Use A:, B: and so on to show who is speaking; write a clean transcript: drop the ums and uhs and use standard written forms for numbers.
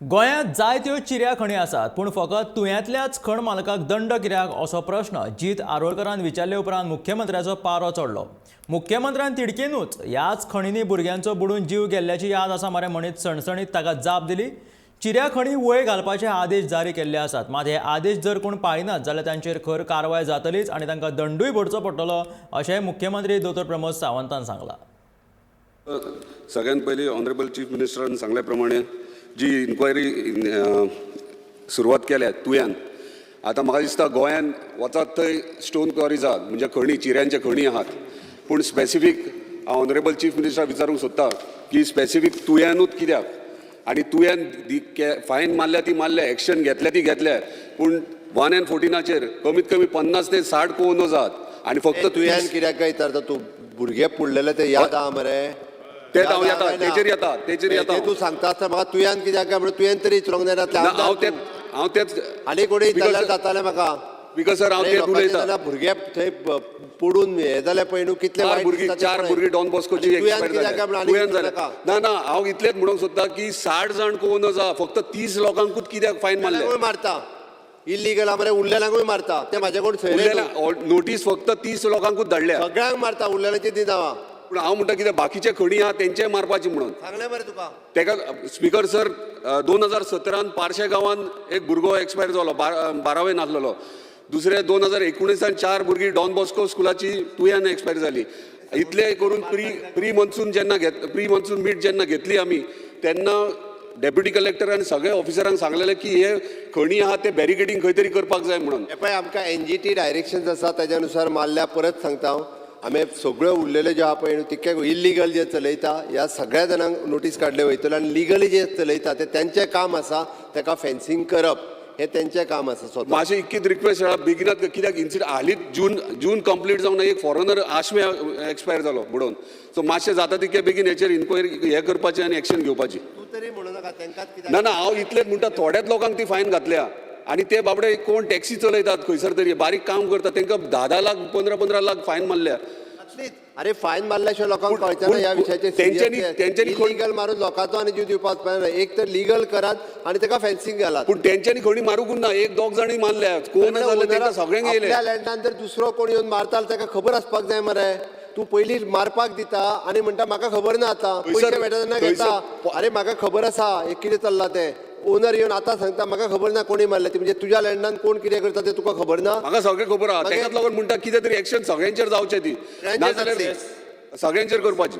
A: गोंयांत जायत्यो चिऱ्या खणी आसात, पूण फकत तुयेंतल्याच खण मालकाक दंड कित्याक असो प्रश्न जीत आरोलकरान विचारले उपरांत मुख्यमंत्र्याचो पारो चडलो. मुख्यमंत्र्यान तिडकीनूच ह्याच खणींनी भुरग्यांचो बुडून जीव गेल्ल्याची याद आसा मरे म्हणीत सणसणीत ताका जाप दिली. चिऱ्या खणी वयर घालपाचे आदेश जारी केल्ले आसात, मात हे आदेश जर कोण पाळिनात जाल्यार तांचेर खर कारवाय जातलीच आनी तांकां दंडूय भरचो पडटलो अशें मुख्यमंत्री दोतोर प्रमोद सावंतान सांगलां.
B: सगळ्यात पयलीं ऑनरेबल चीफ मिनिस्टरान सांगल्या प्रमाणे जी इन्क्वायरी सुरवात केल्या तुयान, आतां म्हाका दिसता गोंयान वचात थंय स्टोन क्वॉरीज आहात, म्हणजे खणी, चिऱ्यांचे खणी आहात. पूण स्पेसिफीक हांव ऑनरेबल चीफ मिनिस्टराक विचारूंक सोदता की स्पेसिफीक तुयानूच कित्याक आनी तुयान फायन मारल्या ती मारल्या, एक्शन घेतल्या ती घेतल्या, पूण 1 एंड 14चेर कमीत कमी 50 ते 60 कोन आहात आनी फक्त
C: तुयान
B: 30
C: कित्याक काय विचारता तूं? भुरगे पुडलेले ते याद आहा मरे?
B: ते
C: याद
B: हांव
C: आहा
B: येता,
C: काय ना?
B: तेचेर येता, तेचेर येता.
C: ते तूं सांगता आसतना म्हाका तुयान कित्याक काय म्हणून तुवें तरी विचारूंक जायना.
B: ना, हांव तेच हांव तेच
C: आनी कोणी विचारल्यार
B: Because-
C: जातालें म्हाका.
B: Because sir, हांव
C: अरे
B: तेच
C: लोकांचे
B: उलयता.
C: जाल्यार भुरगे थंय पडून हे जाले पळय न्हू, कितले
B: चार
C: वायट
B: भुरगीं
C: दिसता ते
B: चार
C: पळय.
B: भुरगीं डॉन बॉस्कोची
C: आनी तुयान
B: एक्सपायर
C: कित्याक काय म्हणून आनी
B: तुयान
C: विचारू
B: जाल्या.
C: नाका.
B: ना ना, हांव इतलेंच म्हणूंक सोदता की 60 जाण कोण आसा, फक्त 30 लोकांकूच कित्याक फायन मारले?
C: उरलेल्यांकूय मारता, इल्लिगल मरे, उरलेल्यांकूय मारता ते म्हाजे कोण सोयरे न्हू.
B: नोटीस फक्त 30 लोकांकूच धाडल्या.
C: सगळ्यांक मारता, उरलेल्यांची दी नांवां.
B: पूण हांव म्हणटा कितें, बाकीचे खणी आहा तेंचे मारपाची म्हणून.
C: सांगलें मरे तुका.
B: तेका स्पीकर सर, 2017न पार्शे गांवान एक भुरगो एक्सपायर जालो, बारावेन आसलेलो. दुसरे 2019न चार भुरगीं डॉन बॉस्को स्कुलाची तुयान एक्सपायर जाली. इतले करून प्री प्री मॉन्सून जेन्ना घेत प्री मॉन्सून मीट जेन्ना घेतली आमी, तेन्ना डेप्युटी कलेक्टर आनी सगळे ऑफिसरांक सांगलेले की हे खणी आहा ते बॅरिकेडींग खंय तरी करपाक जाय म्हणून.
C: हे पळय, आमकां एनजीटी डायरेक्शन्स आसा, ताज्या नुसार मारल्या. परत सांगता हांव, आमी सगळ्यो उरलेल्यो ज्यो आहा पळय न्हू, तितके इल्लिगल जे चलयता ह्या सगळ्या जाणांक नोटीस काडले वयतले आनी लिगली जे चलयता ते तेंचें काम आसा, ताका फेन्सिंग करप हें तेंचें काम आसा स्वता.
B: मातशें इतकीच रिक्वेस्ट आहा, बेगिनात, कित्याक इन्सिडंट हालींच जून कंप्लीट जावना, एक फॉरेनर आशवे एक्सपायर जालो बुडोवन. सो मातशें जाता तितके बेगीन हेचेर इन्क्वायरी हें करपाचें आनी एक्शन घेवपाची.
C: तूं तरी म्हणू नाका तेंकांच कित्याक.
B: ना ना, हांव इतलेंच म्हणटा, थोड्याच लोकांक ती फायन घातल्या आनी ते बाबडे कोण टॅक्सी चलयतात, खंयसर तरी बारीक काम करतात, तांकां 10-10 लाख, 15-15 लाख फायन मारल्या.
C: असलीच. अरे, फायन मारल्या शिवाय लोकांक कळचें ना
B: पूण
C: ह्या विशयाचेर.
B: तेंच्यांनी
C: इलिगल मारून लोकांचो आनी जीव दिवपाक जायना. एक तर लिगल करात आनी ताका फेन्सिंग घालात.
B: पूण तेंच्यांनी खणी मारूंकूच ना. एक दोग जाणी मारल्या, कोण जालें तांकां सगळ्यांक येयले.
C: आपल्या लँडान जर दुसरो कोण येवन मारता जाल्यार ताका खबर आसपाक जाय मरे. तूं पयलीं मारपाक दिता आनी म्हणटा म्हाका खबर ना. आतां पयशे मेळटा तेन्ना घेता. अरे, म्हाका खबर आसा हे कितें चल्लां तें. ओनर येवन आतां सांगता म्हाका खबर ना कोणी मारलें ती, म्हणजे तुज्या लँडान कोण कितें करता तें तुका खबर ना?
B: म्हाका सगळें खबर आहा.
C: मागीर?
B: तेकाच लागून म्हणटा, कितें तरी एक्शन सगळ्यांचेर जावचें ती.
C: सगळ्यांचेर
B: नाजाल्यार
C: जातली.
B: सगळ्यांचेर करपाची.